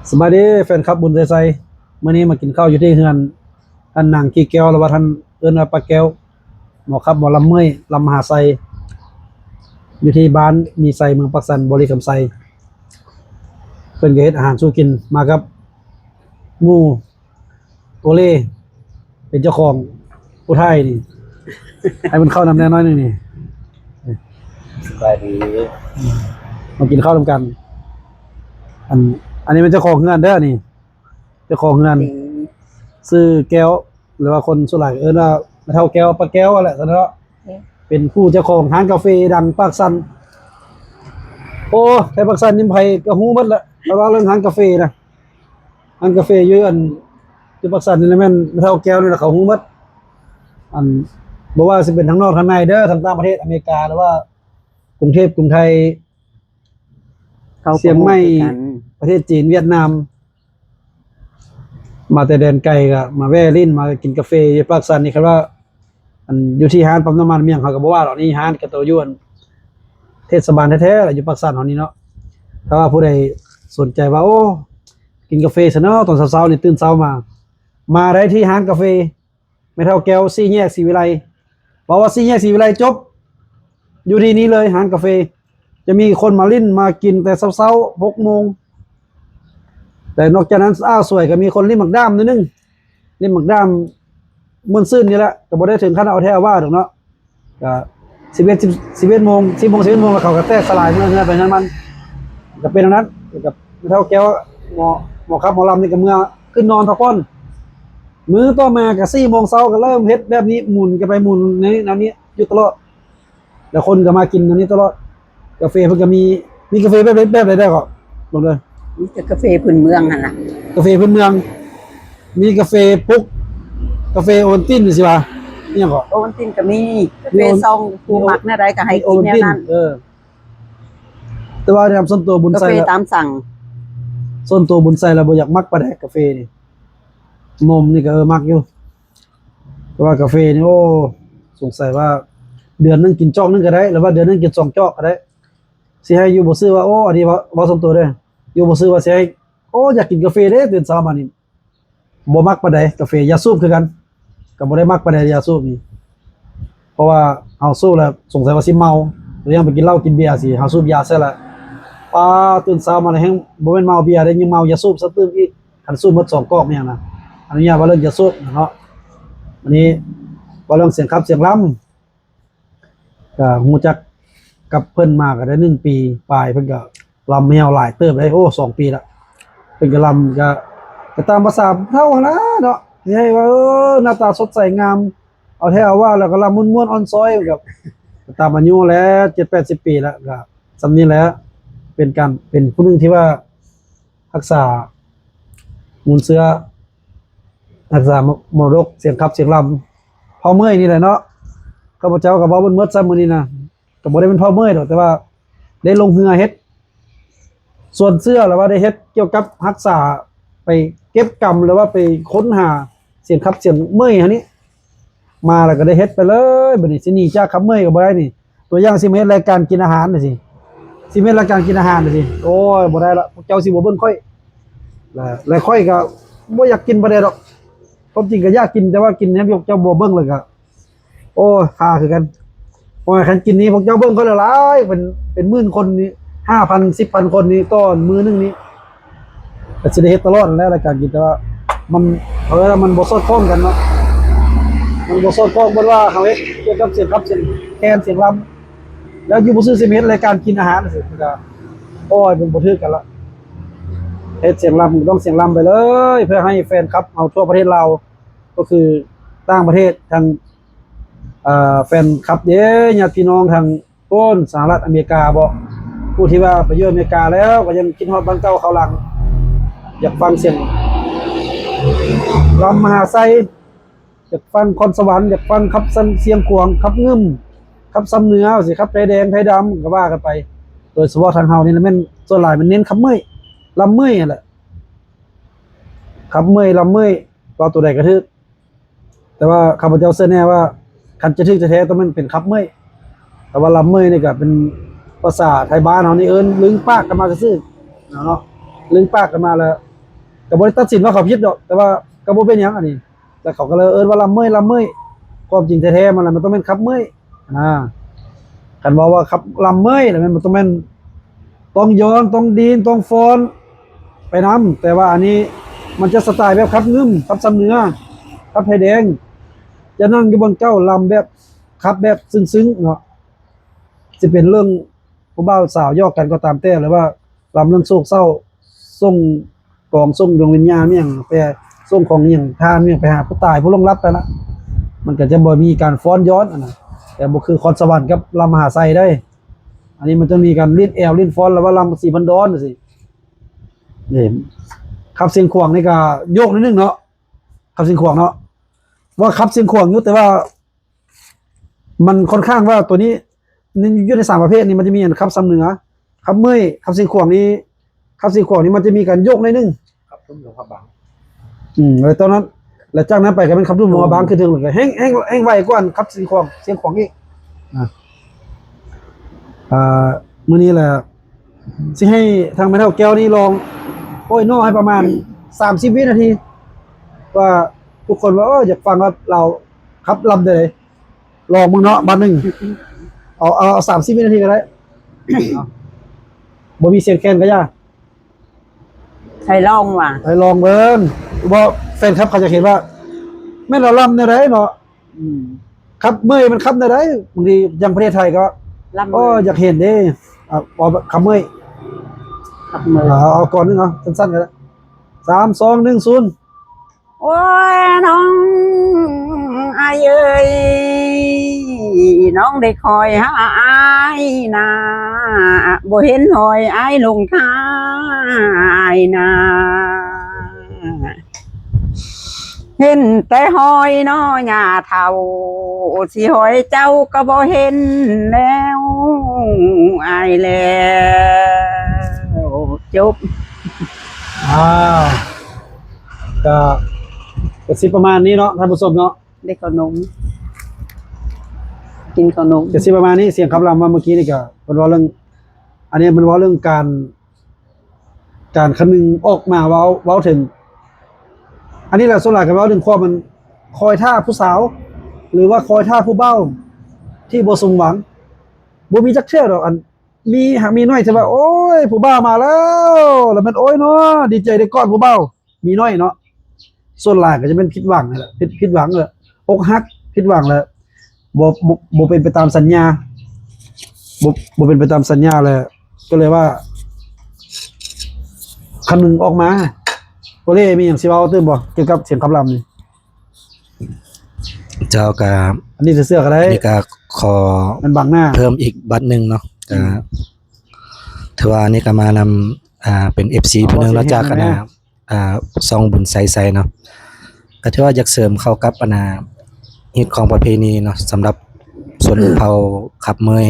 ສະບາຍດີແຟນຄລັບບຸນໄຊໄຊ, ມື້ນີ້ມາກິນເຂົ້າຢູ່ທີ່ເຮືອນທ່ານນາງກີແກ້ວ ຫຼືວ່າທ່ານເອີ້ນວ່າປ້າແກ້ວ, ໝໍຂັບໝໍລຳເມີ້ຍ ລຳມະຫາໄຊ ຢູ່ທີ່ບ້ານມີໄຊ ເມືອງປາກຊັນ ບໍລິຄຳໄຊ. ເພິ່ນກໍເຮັດອາຫານສູ່ກິນ ມາກັບໝູ່ ໂອເລ ເປັນເຈົ້າຂອງຜູ້ໄທນີ້ ໃຫ້ມັນເຂົ້ານຳແດ່ໜ້ອຍໜຶ່ງນີ້. ສະບາຍດີ ມາກິນເຂົ້ານຳກັນ. ອັນ ອັນນີ້ແມ່ນເຈົ້າຂອງເຮືອນເດີນີ້ ເຈົ້າຂອງເຮືອນ ຊື່ແກ້ວ ຫຼືວ່າຄົນສ່ວນຫຼາຍເອີ້ນວ່າແມ່ເຖົ້າແກ້ວ ປ້າແກ້ວຫັ້ນແຫຼະຊັ້ນເນາະ. ເປັນຜູ້ເຈົ້າຂອງຮ້ານກາເຟດັງປາກຊັນ. ໂອ້ ໄທປາກຊັນນີ້ໃຜກໍຮູ້ໝົດແຫຼະ ເພາະວ່າເລື່ອງຮ້ານກາເຟນະ. ຮ້ານກາເຟຢູ່ອັນ ຢູ່ປາກຊັນນີ້ແຫຼະ ແມ່ນແມ່ເຖົ້າແກ້ວນີ້ແຫຼະ ເຂົາຮູ້ໝົດ. ອັນ ບໍ່ວ່າຊິເປັນທາງນອກທາງໃນເດີ ທາງຕ່າງປະເທດ ອາເມລິກາ ຫຼືວ່າກຸງເທບ ກຸງໄທ ຊຽງໃໝ່ ປະເທດຈີນ ຫວຽດນາມ ມາແຕ່ແດນໄກກໍມາແວ່ຫຼິ້ນ ມາກິນກາເຟຢູ່ປາກຊັນນີ້. ຄັນວ່າ ອັນ ຢູ່ທີ່ຮ້ານປ້ຳນ້ຳມັນຫຍັງ ເຮົາກໍບໍ່ວ່າດອກ. ນີ້ຮ້ານກະໂຕຢູ່ອັນເທດສະບານແທ້ໆລະ ຢູ່ປາກຊັນເຮົານີ້ເນາະ. ຖ້າວ່າຜູ້ໃດສົນໃຈວ່າ ໂອ້ ກິນກາເຟຊະເນາະ ຕອນເຊົ້າໆນີ້ ຕື່ນເຊົ້າມາ ມາໄດ້ທີ່ຮ້ານກາເຟແມ່ເຖົ້າແກ້ວ ສີ່ແຍກສີວິໄລ. ເວົ້າວ່າສີ່ແຍກສີວິໄລຈົບ ຢູ່ທີ່ນີ້ເລີຍ ຮ້ານກາເຟ. ຈະມີຄົນມາຫຼິ້ນມາກິນແຕ່ເຊົ້າໆ ຫົກໂມງ. ແຕ່ນອກຈາກນັ້ນ ອ້າວ ສວຍ ກໍມີຄົນຫຼິ້ນໝາກດ້າມໜ້ອຍໜຶ່ງ ຫຼິ້ນໝາກດ້າມມ່ວນຊື່ນນີ້ແຫຼະ ກໍບໍ່ໄດ້ເຖິງຂັ້ນເອົາແທ້ເອົາວ່າດອກເນາະ. ກໍສິບເອັດ ສິບ ສິບເອັດໂມງ ສິບໂມງ ສິບເອັດໂມງ ແລ້ວເຂົາກໍແຕກສະຫຼາຍເມືອເຮືອນໄປເຮືອນມັນ. ກໍເປັນອັນນັ້ນ ແລ້ວກໍແມ່ເຖົ້າແກ້ວ ໝໍ ໝໍຂັບໝໍລຳນີ້ກໍເມືອຂຶ້ນນອນພັກຜ່ອນ. ມື້ຕໍ່ມາກໍສີ່ໂມງເຊົ້າກໍເລີ່ມເຮັດແບບນີ້ ໝູນກັນໄປໝູນໃນນັ້ນນີ້ຢູ່ຕະຫຼອດ. ແລ້ວຄົນກໍມາກິນອັນນີ້ຕະຫຼອດ. ກາເຟເພິ່ນກໍມີ ມີກາເຟແບບໃດ ແບບໃດແດ່ກໍ ເບິ່ງເດີ. ມີແຕ່ກາເຟພື້ນເມືອງຫັ້ນລະ ກາເຟພື້ນເມືອງ. ມີກາເຟປຸກ ກາເຟໂອວັນຕິນ ຊິວ່າ ອີຫຍັງກໍ ໂອວັນຕິນກໍມີ. ກາເຟຊອງ ຜູ້ມັກແນວໃດກໍໃຫ້ກິນແນວນັ້ນ. ເອີ ແຕ່ວ່າໃນສ່ວນຕົວບຸນໄຊ ກາເຟຕາມສັ່ງ. ສ່ວນຕົວບຸນໄຊລະບໍ່ຢາກມັກປານໃດກາເຟນີ້. ນົມນີ້ກໍ ເອີ ມັກຢູ່ ແຕ່ວ່າກາເຟນີ້ ໂອ້ ສົງໄສວ່າເດືອນໜຶ່ງກິນຈອກໜຶ່ງກໍໄດ້ ຫຼືວ່າເດືອນໜຶ່ງກິນສອງຈອກກໍໄດ້. ຊິໃຫ້ຢູ່ບໍ່ຊື່ວ່າ ໂອ້ ອັນນີ້ເວົ້າ ເວົ້າສ່ວນຕົວເດີ ຢູ່ບໍ່ຊື່ວ່າຊິໃຫ້ ໂອ້ ຢາກກິນກາເຟເດ້ ຕື່ນເຊົ້າມານີ້ ບໍ່ມັກປານໃດກາເຟ. ຢາສູບຄືກັນ ກໍບໍ່ໄດ້ມັກປານໃດຢາສູບນີ້ ເພາະວ່າເຮົາສູບແລ້ວສົງໄສວ່າຊິເມົາ ຫຼືຍັງໄປກິນເຫຼົ້າກິນເບຍຊີ້ ເຮົາສູບຢາໃສ່ລະ ປາ ຕື່ນເຊົ້າມາແລ້ວແຮ່ງບໍ່ແມ່ນເມົາເບຍເດ້ ຍັງເມົາຢາສູບຊະຕື່ມອີກ. ຄັນສູບໝົດສອງກອກແມ່ນຫຍັງນະ ອະນຸຍາດວ່າເລື່ອງຢາສູບເນາະ. ອັນນີ້ເວົ້າເລື່ອງສຽງຂັບສຽງລຳ ກໍຮູ້ຈັກກັບເພິ່ນມາກໍໄດ້ໜຶ່ງປີປາຍ ເພິ່ນກໍລຳແຮວຫຼາຍເຕີບເດ້. ໂອ້ ສອງປີລະ ເພິ່ນກໍລຳ ກໍ ກໍຕາມພາສາເຖົ້າຫັ້ນລະເນາະ ຊິໃຫ້ວ່າ ເອີ ໜ້າຕາສົດໃສງາມ ເອົາແທ້ເອົາວ່າ ແລ້ວກໍລຳມ່ວນໆ ອ່ອນຊ້ອຍ ກໍ ກໍຕາມອາຍຸແຫຼະ ເຈັດແປດສິບປີລະ ກໍສ່ຳນີ້ແຫຼະ. ເປັນການ ເປັນຜູ້ໜຶ່ງທີ່ວ່າ ຮັກສາມູນເຊື້ອ ຮັກສາມໍ ມໍລະດົກສຽງຂັບສຽງລຳ ເຜົ່າເມີ້ຍນີ້ແຫຼະເນາະ. ຂ້າພະເຈົ້າກໍເວົ້າບໍ່ໝົດຊ້ຳມື້ນີ້ນະ ກໍບໍ່ໄດ້ເປັນເຜົ່າເມີ້ຍດອກ ແຕ່ວ່າໄດ້ລົງເຮືອເຮັດ ສ່ວນເຊື່ອ ຫຼືວ່າໄດ້ເຮັດກ່ຽວກັບຮັກສາ ໄປເກັບກຳ ຫຼືວ່າໄປຄົ້ນຫາສຽງຂັບສຽງເມີ້ຍຫັ້ນນີ້ ມາແລ້ວກໍໄດ້ເຮັດໄປເລີຍ. ບັດນີ້ຊິໜີຈາກຂັບເມີ້ຍກໍບໍ່ໄດ້ນີ້. ຕົວຢ່າງຊິມາເຮັດລາຍການກິນອາຫານຈັ່ງຊີ້ ຊິມາເຮັດລາຍການກິນອາຫານຈັ່ງຊີ້ ໂອ້ຍ ບໍ່ໄດ້ລະ ພວກເຈົ້າຊິບໍ່ເບິ່ງຂ້ອຍ ແລະ ແລະຂ້ອຍກໍບໍ່ຢາກກິນປານໃດດອກ. ຄວາມຈິງກໍຢາກກິນ ແຕ່ວ່າກິນໃຫ້ພວກເຈົ້າບໍ່ເບິ່ງແລ້ວກໍ ໂອ້ຍ ຄາຄືກັນ. ໂອ້ຍ ຄັນກິນນີ້ພວກເຈົ້າເບິ່ງຂ້ອຍຫຼາຍໆ ເປັນ ເປັນໝື່ນຄົນນີ້ ຫ້າພັນ ສິບພັນຄົນນີ້ຕໍ່ມື້ໜຶ່ງນີ້ ກໍຊິໄດ້ເຮັດຕະຫຼອດຫັ້ນແຫຼະລາຍການກິນ ແຕ່ວ່າມັນ ເພາະວ່າມັນບໍ່ສອດຄ່ອງກັນເນາະ ມັນບໍ່ສອດຄ່ອງ. ເບິ່ງວ່າເຮົາເຮັດກ່ຽວກັບສຽງຂັບສຽງແຄນສຽງລຳ ແລ້ວຢູ່ບໍ່ຊື່ຊິມາເຮັດລາຍການກິນອາຫານຈັ່ງຊີ້ ມັນກໍ ໂອ້ຍ ມັນບໍ່ຖືກກັນລະ. ເຮັດສຽງລຳກໍຕ້ອງສຽງລຳໄປເລີຍ ເພື່ອໃຫ້ແຟນຄລັບເຮົາທົ່ວປະເທດລາວ ກໍຄືຕ່າງປະເທດ ທັງ ເອີ ແຟນຄລັບເດ້ ຍາດພີ່ນ້ອງທາງ ໂອ້ນ ສະຫະລັດອາເມລິກາບໍ ຜູ້ທີ່ວ່າໄປຢູ່ອາເມລິກາແລ້ວກໍຍັງຄິດຮອດບ້ານເກົ່າຄາວຫຼັງ ຢາກຟັງສຽງລຳມະຫາໄຊ ຢາກຟັງຄອນສະຫວັນ ຢາກຟັງຂັບຊຽງຂວາງ ຂັບງື່ມ ຂັບຊຳເໜືອ ຊິຂັບໄທແດງໄທດຳກໍວ່າກັນໄປ. ໂດຍສະເພາະທາງເຮົານີ້ລະແມ່ນສ່ວນຫຼາຍມັນເນັ້ນຂັບເມີ້ຍ ລຳເມີ້ຍຫັ້ນແຫຼະ ຂັບເມີ້ຍ ລຳເມີ້ຍ ເວົ້າໂຕໃດກໍຖືກ. ແຕ່ວ່າຂ້າພະເຈົ້າເຊື່ອແນ່ວ່າ ຄັນຈະຖືກແທ້ໆ ຕ້ອງແມ່ນເປັນຂັບເມີ້ຍ. ແຕ່ວ່າລຳເມີ້ຍນີ້ກໍເປັນພາສາໄທບ້ານເຮົານີ້ເອີ້ນລຶງປາກກັນມາຊື່ໆ ເນາະ ດຶງປາກກັນມາແລ້ວ ກໍບໍ່ໄດ້ຕັດສິນວ່າເຂົາຜິດດອກ ແຕ່ວ່າກໍບໍ່ເປັນຫຍັງອັນນີ້ ແລ້ວເຂົາກໍເລີຍເອີ້ນວ່າລຳເມີຍ ລຳເມີຍ ຄວາມຈິງແທ້ໆມັນລະ ມັນຕ້ອງແມ່ນຂັບເມີຍນະ. ຄັນເວົ້າວ່າຂັບ ລຳເມີຍລະແມ່ນ ມັນຕ້ອງແມ່ນ ຕ້ອງຍ້ອນ ຕ້ອງດີນ ຕ້ອງຟ້ອນໄປນຳ. ແຕ່ວ່າອັນນີ້ມັນຈະສະໄຕແບບຂັບງື່ມ ຂັບສ່ຳເໜືອ ຂັບໄຟແດງ ຈະນັ່ງຢູ່ບ່ອນເກົ່າ ລຳແບບ ຂັບແບບຊຶ້ງໆເນາະ. ຊິເປັນເລື່ອງຜູ້ບ່າວສາວຫຍອກກັນກໍຕາມແຕ່ ຫຼືວ່າລຳເລື່ອງໂສກເສົ້າ ສົ່ງກອງ ສົ່ງດວງວິນຍານຫຍັງ ໄປສົ່ງຂອງຫຍັງ ທານຫຍັງ ໄປຫາຜູ້ຕາຍ ຜູ້ລ່ວງລັບໄປລະ ມັນກໍຈະບໍ່ມີການຟ້ອນຍ້ອນອັນນັ້ນ. ແຕ່ບໍ່ຄືຄອນສະຫວັນກັບລຳມະຫາໄຊໄດ໋ ອັນນີ້ມັນຈະມີການຫຼິ້ນແອວຫຼິ້ນຟ້ອນ ຫຼືວ່າລຳສີພັນດອນຈັ່ງຊີ້. ນີ້ ຂັບຊຽງຂວາງນີ້ກໍໂຍກໜ້ອຍໜຶ່ງເນາະ ຂັບຊຽງຂວາງເນາະ ວ່າຂັບຊຽງຂວາງຢູ່ ແຕ່ວ່າ ມັນຂ້ອນຂ້າງວ່າຕົວນີ້ ໃນ ຢູ່ໃນສາມປະເພດນີ້ ມັນຈະມີອັນຂັບສ່ຳເໜືອ ຂັບເມີຍ ຂັບຊຽງຂວາງນີ້ ຂັບຊຽງຂວາງນີ້ມັນຈະມີການໂຍກໜ້ອຍໜຶ່ງ ຂັບທຸ່ມຫຼວງພະບາງ. ອືມ ແລ້ວຕອນນັ້ນ ແລ້ວຈາກນັ້ນໄປກໍແມ່ນຂັບທຸ່ມຫຼວງພະບາງຂຶ້ນເທິງ ແລ້ວກໍແຮງ ແຮງ ແຮງໄວກວ່າຂັບຊຽງຂວາງ ຊຽງຂວາງອີກ. ອ່າ ອ່າ ມື້ນີ້ແຫຼະ ຊິໃຫ້ທາງແມ່ເຖົ້າແກ້ວນີ້ລອງ ໂອ້ຍ ນໍໃຫ້ປະມານສາມສິບວິນາທີ ວ່າທຸກຄົນວ່າ ເອີ ຢາກຟັງວ່າລາວຂັບລຳແນວໃດ. ລອງເບິ່ງເນາະ ບາດໜຶ່ງ ເອົາ ເອົາ ເອົາສາມສິບວິນາທີກໍໄດ້ ເອົາ ບໍ່ມີສຽງແຄນກໍຢ່າ ໃຫ້ລອງວ່າ ໃຫ້ລອງເບິ່ງ ບໍ່ ແຟນຄລັບເຂົາຢາກເຫັນວ່າ ແມ່ນລາວລຳແນວໃດເນາະ. ອືມ ຂັບເມີຍມັນຂັບແນວໃດ? ບາງທີຢ່າງປະເທດໄທກໍ ລຳເມີຍ ໂອ້ ຢາກເຫັນເດ້. ເອົາ ເອົາແບບຂັບເມີຍ ຂັບເມີຍ ເອົາ ເອົາກ່ອນໜຶ່ງ ເອົາສັ້ນໆກໍໄດ້ ສາມ ສອງ ໜຶ່ງ ສູນ. ໂອ້ຍ ນ້ອງອ້າຍເອີຍ ນ້ອງໄດ້ຄອຍຫາອ້າຍນາ ບໍ່ເຫັນຮອຍອ້າຍລົງທ້າຍນາ ເຫັນແຕ່ຮອຍນໍຢ່າເຖົ້າ ຊິຮອຍເຈົ້າກໍບໍ່ເຫັນແລ້ວ ອ້າຍແລ້ວ ຈົບ. ອ່າ ກໍ ກໍຊິປະມານນີ້ເນາະທ່ານຜູ້ຊົມເນາະ ໄດ້ເຂົ້າໜົມ ກິນເຂົ້າໜົມ ກໍຊິປະມານນີ້. ສຽງຄຳລຳວ່າເມື່ອກີ້ນີ້ກໍເພິ່ນເວົ້າເລື່ອງ ອັນນີ້ເພິ່ນເວົ້າເລື່ອງການ ການຄຳນຶງອອກມາເວົ້າ ເວົ້າເຖິງ ອັນນີ້ແຫຼະ ສ່ວນຫຼາຍກໍເວົ້າເຖິງຄວາມມັນຄອຍຖ້າຜູ້ສາວ ຫຼືວ່າຄອຍຖ້າຜູ້ບ່າວທີ່ບໍ່ສົມຫວັງ ບໍ່ມີຈັກເທື່ອດອກ. ອັນ ມີຫາມີໜ້ອຍທີ່ວ່າ ໂອ້ຍ ຜູ້ບ່າວມາແລ້ວ ແລ້ວແມ່ນ ໂອ້ຍເນາະ ດີໃຈໄດ້ກອດຜູ້ບ່າວ ມີໜ້ອຍເນາະ. ສ່ວນຫຼາຍກໍຈະແມ່ນຜິດຫວັງຫັ້ນແຫຼະ ຜິດ ຜິດຫວັງແຫຼະ ອົກຫັກ ຜິດຫວັງແຫຼະ ບໍ່ ບໍ່ ບໍ່ເປັນໄປຕາມສັນຍາ ບໍ່ ບໍ່ເປັນໄປຕາມສັນຍາແຫຼະ ກໍເລີຍວ່າ ຄຳນຶງອອກມາ. ໂອເລ ມີຫຍັງຊິເວົ້າຕື່ມບໍ່ ກ່ຽວກັບສຽງຄຳລຳນີ້? ເຈົ້າ ກະ ອັນນີ້ເຊື່ອໆກໍໄດ້ ນີ້ກະຂໍ ມັນບັງໜ້າ ເພີ່ມອີກບາດໜຶ່ງເນາະ ກະ ອືມ ຖືວ່ານີ້ກະມານຳ ອ່າ ເປັນເອັຟຊີຜູ້ໜຶ່ງເນາະ ຈາກອັນນ່າ ອ່າ ຊ່ອງບຸນໄຊໄຊເນາະ ກະຖືວ່າຢາກເສີມເຂົ້າກັບອັນນ່າ ຮີດຄອງປະເພນີເນາະ ສຳລັບຊົນເຜົ່າຂັບເມີຍ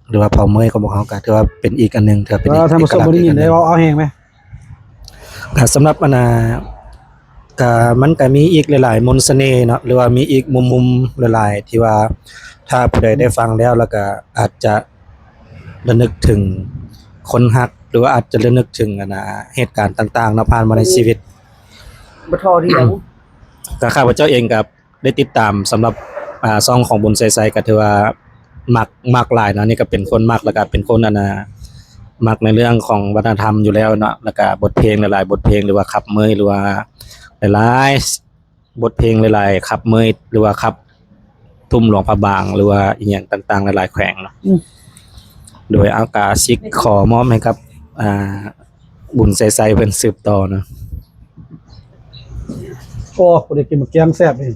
ຫຼືວ່າເຜົ່າເມີຍຂອງພວກເຮົາ ກະຖືວ່າເປັນອີກອັນໜຶ່ງ ຖືວ່າເປັນອີກເອກະລັກອີກອັນໜຶ່ງ. ເວົ້າ ເວົ້າແຮງໄໝ? ກະສຳລັບອັນນ່າ ກະມັນກະມີອີກຫຼາຍໆມົນສະເໜ່ເນາະ ຫຼືວ່າມີອີກມຸມໆຫຼາຍໆ ທີ່ວ່າຖ້າຜູ້ໃດໄດ້ຟັງແລ້ວ ແລ້ວກະອາດຈະລະນຶກເຖິງຄົນຮັກ ຫຼືວ່າອາດຈະລະນຶກເຖິງອັນນ່າ ເຫດການຕ່າງໆເນາະ ຜ່ານມາໃນຊີວິດ. ບໍ່ທໍ່ດຽວ ກະຂ້າພະເຈົ້າເອງກະ ໄດ້ຕິດຕາມສຳລັບ ອ່າ ຊ່ອງຂອງບຸນໄຊໄຊ ກໍຖືວ່າມັກ ມັກຫຼາຍເນາະ. ນີ້ກໍເປັນຄົນມັກ ແລ້ວກໍເປັນຄົນ ອັນນ່າ ມັກໃນເລື່ອງຂອງວັດທະນະທຳຢູ່ແລ້ວເນາະ ແລ້ວກໍບົດເພງຫຼາຍໆບົດເພງ ຫຼືວ່າຂັບເມີຍ ຫຼືວ່າຫຼາຍໆບົດເພງ ຫຼາຍໆຂັບເມີຍ ຫຼືວ່າຂັບທຸ່ມຫຼວງພະບາງ ຫຼືວ່າອີ່ຫຍັງຕ່າງໆຫຼາຍໆແຂວງເນາະ. ອືມ ໂດຍເອົາກາຊິກຂໍມອບໃຫ້ກັບ ອ່າ ບຸນໄຊໄຊເພິ່ນສືບຕໍ່ເນາະ. ໂອ້ ຜູ້ໃດກິນໝາກແກງແຊບນີ້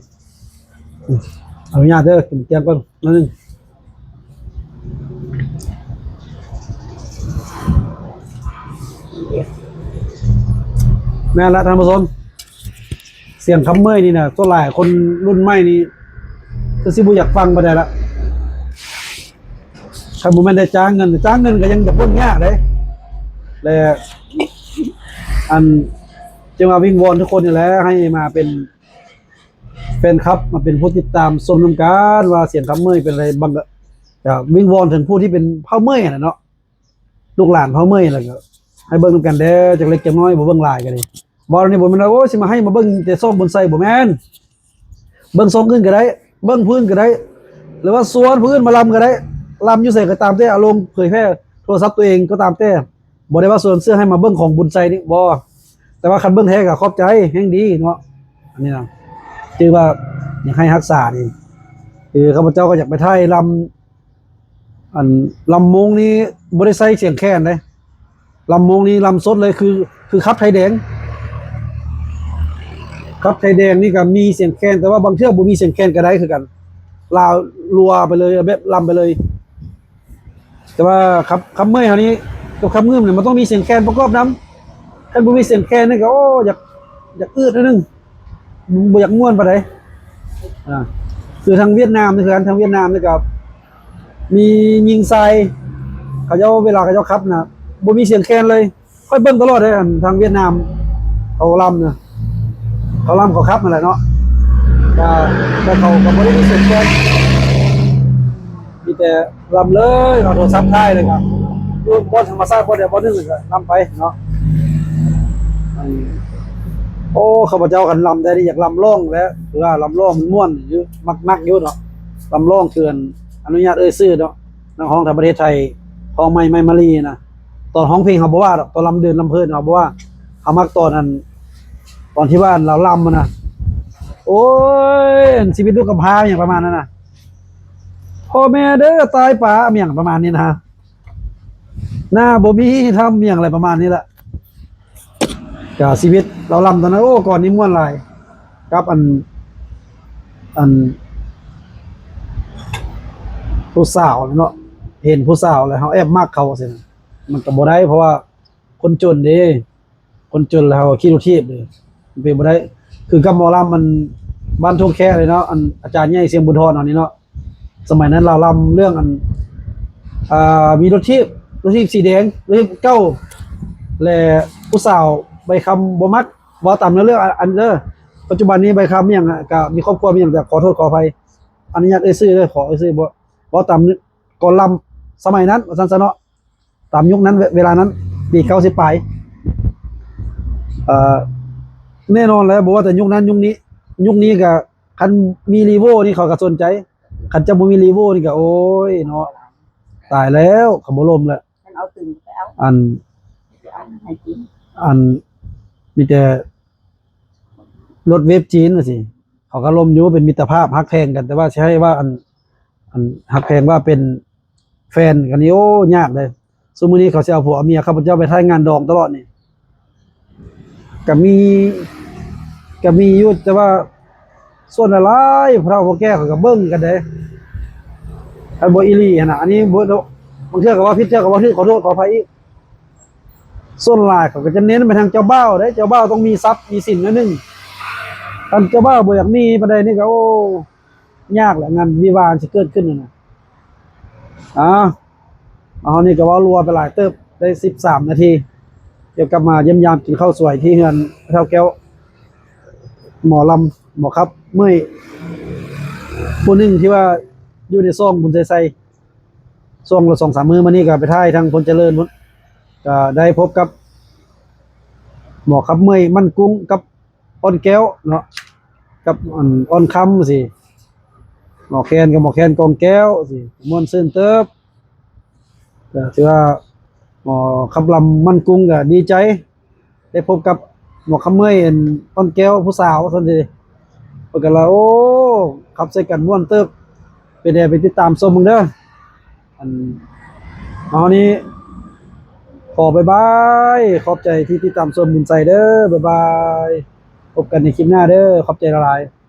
ອະນຸຍາດເດີ ກິນໝາກແກງກ່ອນໜ້ອຍໜຶ່ງ. ແມ່ນລະທ່ານຜູ້ຊົມ ສຽງຄຳເມີຍນີ້ນະ ສ່ວນຫຼາຍຄົນລຸ້ນໃໝ່ນີ້ ຄືຊິບໍ່ຢາກຟັງປານໃດລະ. ຄັນບໍ່ແມ່ນໄດ້ຈ້າງເງິນ ຈ້າງເງິນກໍຍັງຈະເບິ່ງຍາກເດ້. ແລະ ອັນ ຈຶ່ງວ່າວິງວອນທຸກຄົນນີ້ແຫຼະ ໃຫ້ມາເປັນແຟນຄລັບ ມາເປັນຜູ້ຕິດຕາມຊົມນຳກັນວ່າສຽງຄຳເມີຍເປັນໃດ. ບາງ ກໍວິງວອນເຖິງຜູ້ທີ່ເປັນເຜົ່າເມີຍຫັ້ນແຫຼະເນາະ ລູກຫຼານເຜົ່າເມີຍ ແລ້ວກໍໃຫ້ເບິ່ງນຳກັນເດີ້ ຈັກເລັກຈັກນ້ອຍ ບໍ່ເບິ່ງຫຼາຍກໍດີ. ເວົ້ານີ້ບໍ່ແມ່ນວ່າ ໂອ້ຍ ຊິມາໃຫ້ມາເບິ່ງແຕ່ຊ່ອງບຸນໄຊ ບໍ່ແມ່ນ. ເບິ່ງຊ່ອງອື່ນກໍໄດ້ ເບິ່ງຜູ້ອື່ນກໍໄດ້ ຫຼືວ່າຊວນຜູ້ອື່ນມາລຳກໍໄດ້. ລຳຢູ່ໃສກໍຕາມແຕ່ ເອົາລົງເຜີຍແຜ່ໂທລະສັບຕົວເອງກໍຕາມແຕ່. ບໍ່ໄດ້ວ່າຊວນເຊື່ອໃຫ້ມາເບິ່ງຂອງບຸນໄຊນີ້ ບໍ່. ແຕ່ວ່າຄັນເບິ່ງແທ້ກໍຂອບໃຈ ແຮ່ງດີເນາະ. ອັນນີ້ນະ ຄືວ່າຢາກໃຫ້ຮັກສານີ້ ຄືຂ້າພະເຈົ້າກໍຢາກໄປຖ່າຍລຳ ອັນລຳມົງນີ້ບໍ່ໄດ້ໃຊ້ສຽງແຄນເດ້. ລຳມົງນີ້ລຳສົດເລີຍ ຄື ຄືຂັບໄທແດງ. ຂັບໄທແດງນີ້ກໍມີສຽງແຄນ ແຕ່ວ່າບາງເທື່ອບໍ່ມີສຽງແຄນກໍໄດ້ຄືກັນ. ລາວລົວໄປເລີຍ ແບບລຳໄປເລີຍ. ແຕ່ວ່າຂັບ ຂັບເມື່ອຍເຮົານີ້ ກັບຂັບງື່ມນີ້ ມັນຕ້ອງມີສຽງແຄນປະກອບນຳ. ຄັນບໍ່ມີສຽງແຄນນີ້ກໍ ໂອ້ ຢາກ ຢາກອືດໜ້ອຍໜຶ່ງ ບໍ່ຢາກມ່ວນປານໃດ. ອ່າ ຄືທາງຫວຽດນາມນີ້ຄືກັນ ທາງຫວຽດນາມນີ້ກໍມີຍິງຊາຍ ເຂົາເຈົ້າ ເວລາເຂົາເຈົ້າຂັບນະ ບໍ່ມີສຽງແຄນເລີຍ. ຂ້ອຍເບິ່ງຕະຫຼອດເດ້ ອັນທາງຫວຽດນາມເຂົາລຳນະ ເຂົາລຳເຂົາຂັບຫັ້ນແຫຼະເນາະ. ກໍ ແຕ່ເຂົາກໍບໍ່ໄດ້ມີສຽງແຄນ ມີແຕ່ລຳເລີຍ ເອົາໂທລະສັບຖ່າຍເລີຍ ກໍຢູ່ບ່ອນທຳມະຊາດ ບ່ອນໃດບ່ອນໜຶ່ງ ແລ້ວກໍລຳໄປເນາະ. ອັນ ໂອ້ ຂ້າພະເຈົ້າຄັນລຳໄດ້ນີ້ ຢາກລຳຮ້ອງແຫຼະ ເພາະວ່າລຳຮ້ອງມັນມ່ວນຢູ່ ມັກ ມັກຢູ່ເນາະ. ລຳຮ້ອງຄື ອັນ ອະນຸຍາດເອີ່ຍຊື່ເນາະ ນັກຮ້ອງທາງປະເທດໄທ ຮ້ອງໃໝ່ ໃໝ່ມາລີນະ. ຕອນຮ້ອງເພງເຮົາບໍ່ວ່າດອກ ຕອນລຳເດີນລຳເພີນເຮົາບໍ່ວ່າ. ເຮົາມັກຕອນນັ້ນ ຕອນທີ່ວ່າລາວລຳຫັ້ນນະ ໂອ້ຍ ຊີວິດລູກກຳພ້າ ຫຍັງປະມານນັ້ນນະ ພໍ່ແມ່ເດີຕາຍປ້າ ຫຍັງປະມານນີ້ນະ ໜ້າບໍ່ມີທຳ ຫຍັງ ອະໄລປະມານນີ້ລະ. ກະຊີວິດລາວລຳຕອນນັ້ນ ໂອ້ ກ່ອນນີ້ມ່ວນຫຼາຍ ກັບອັນ ອັນ ຜູ້ສາວເນາະ ເຫັນຜູ້ສາວແລ້ວເຮົາແອບມັກເຂົາຊີ້ນະ ມັນກໍບໍ່ໄດ້ ເພາະວ່າຄົນຈົນເດ້ ຄົນຈົນແລ້ວເຮົາຂີ້ລົດຖີບເດ້ ເປັນບໍ່ໄດ້. ຄືກັບໝໍລຳອັນບ້ານທົ່ງແຄເລີຍເນາະ ອັນອາຈານໃຫຍ່ ຊຽງບຸນທອນ ເຮົານີ້ເນາະ ສະໄໝນັ້ນລາວລຳເລື່ອງອັນ ອ່າ ມີລົດຖີບ ລົດຖີບສີແດງ ລົດຖີບເກົ່າ ແລະ ຜູ້ສາວໃບຄຳບໍ່ມັກ ເວົ້າຕາມເນື້ອເລື່ອງ ອັນ ເດີ ປັດຈຸບັນນີ້ໃບຄຳຫຍັງ ກະມີຄອບຄົວມີຫຍັງ ແຕ່ຂໍໂທດຂໍອະໄພ ອະນຸຍາດເອີ່ຍຊື່ເດີ ຂໍເອີ່ຍຊື່ ເວົ້າຕາມກ່ອນລຳສະໄໝນັ້ນ ວ່າຊັ້ນຊະເນາະ. ຕາມຍຸກນັ້ນ ເວ ເວລານັ້ນ ປີເກົ້າສິບປາຍ ເອີ່ ແນ່ນອນແຫຼະ ບໍ່ວ່າແຕ່ຍຸກນັ້ນຍຸກນີ້ ຍຸກນີ້ກະ ຄັນມີລີໂວນີ້ເຂົາກະສົນໃຈ ຄັນຈະບໍ່ມີລີໂວນີ້ກະ ໂອ້ຍເນາະ ຕາຍແລ້ວ ເຂົາບໍ່ລົມແລ້ວ. ອັນ ອັນ ມີແຕ່ລົດເວບຈີນວ່າຊີ້ ເຂົາກະລົມຢູ່ ເປັນມິດຕະພາບ ຮັກແພງກັນ ແຕ່ວ່າຊິໃຫ້ວ່າ ອັນ ອັນ ຮັກແພງວ່າເປັນ ແຟນກັນນີ້ ໂອ້ ຍາກເດ້. ຊຸມື້ນີ້ເຂົາຊິເອົາຜົວເອົາເມຍ ຂ້າພະເຈົ້າໄປຖ່າຍງານດອງຕະຫຼອດນີ້ ກະມີ ກະມີຢູ່ ແຕ່ວ່າສ່ວນຫຼາຍໆ ຜູ້ເຖົ້າຜູ້ແກ່ເຂົາກະເບິ່ງກັນເດ້ ຄັນບໍ່ອີ່ຫຼີຫັ້ນນະ. ອັນນີ້ບໍ່ ບາງເທື່ອກະເວົ້າຜິດ ເທື່ອກະເວົ້າຖືກ ຂໍໂທດຂໍອະໄພອີກ. ສ່ວນຫຼາຍເຂົາກະຈະເນັ້ນໄປທາງເຈົ້າບ່າວເດ້ ເຈົ້າບ່າວຕ້ອງມີຊັບມີສິນໜ້ອຍໜຶ່ງ ຄັນເຈົ້າບ່າວບໍ່ຢາກມີປານໃດນີ້ກະ ໂອ້ ຍາກແຫຼະ ງານວິວາຊິເກີດຂຶ້ນຫັ້ນນະ. ອາ ເຮົານີ້ກະເວົ້າລົວໄປຫຼາຍເຕີບ ໄດ້ສິບສາມນາທີ ດຽວກັບມາຢ້ຽມຢາມກິນເຂົ້າສວຍທີ່ເຮືອນເຖົ້າແກ້ວ ໝໍລຳ ໝໍຂັບເມື່ອຍ ຜູ້ໜຶ່ງທີ່ວ່າຢູ່ໃນຊ່ອງບຸນໄຊໄຊ ຊ່ວງລະສອງສາມມື້ມານີ້ກະໄປຖ່າຍທາງພົນຈະເລີນພຸ້ນ ກະໄດ້ພົບກັບ ໝໍຂັບເມື່ອຍ ໝັ້ນກຸ້ງ ກັບ ອ່ອນແກ້ວເນາະ ກັບ ອັນ ອ່ອນຄຳຊີ້ ໝໍແຄນກັບໝໍແຄນກອງແກ້ວຊີ້ ມ່ວນຊື່ນເຕີບ. ກະຖືວ່າ ໝໍຂັບລຳໝັ້ນກຸ້ງກະດີໃຈ ໄດ້ພົບກັບໝໍຄຳເມື່ອຍ ອັນ ອ່ອນແກ້ວ ຜູ້ສາວຊັ້ນເດ ເພິ່ນກະລະ ໂອ້ ຂັບໃສ່ກັນມ່ວນເຕີບ ເປັນແນວໃດໄປຕິດຕາມຊົມເບິ່ງເດີ. ອັນ ເຮົານີ້ຂໍບາຍບາຍ ຂອບໃຈທີ່ຕິດຕາມຊົມບຸນໄຊເດີ ບາຍບາຍ ພົບກັນໃນຄລິບໜ້າເດີ ຂອບໃຈຫຼາຍໆ.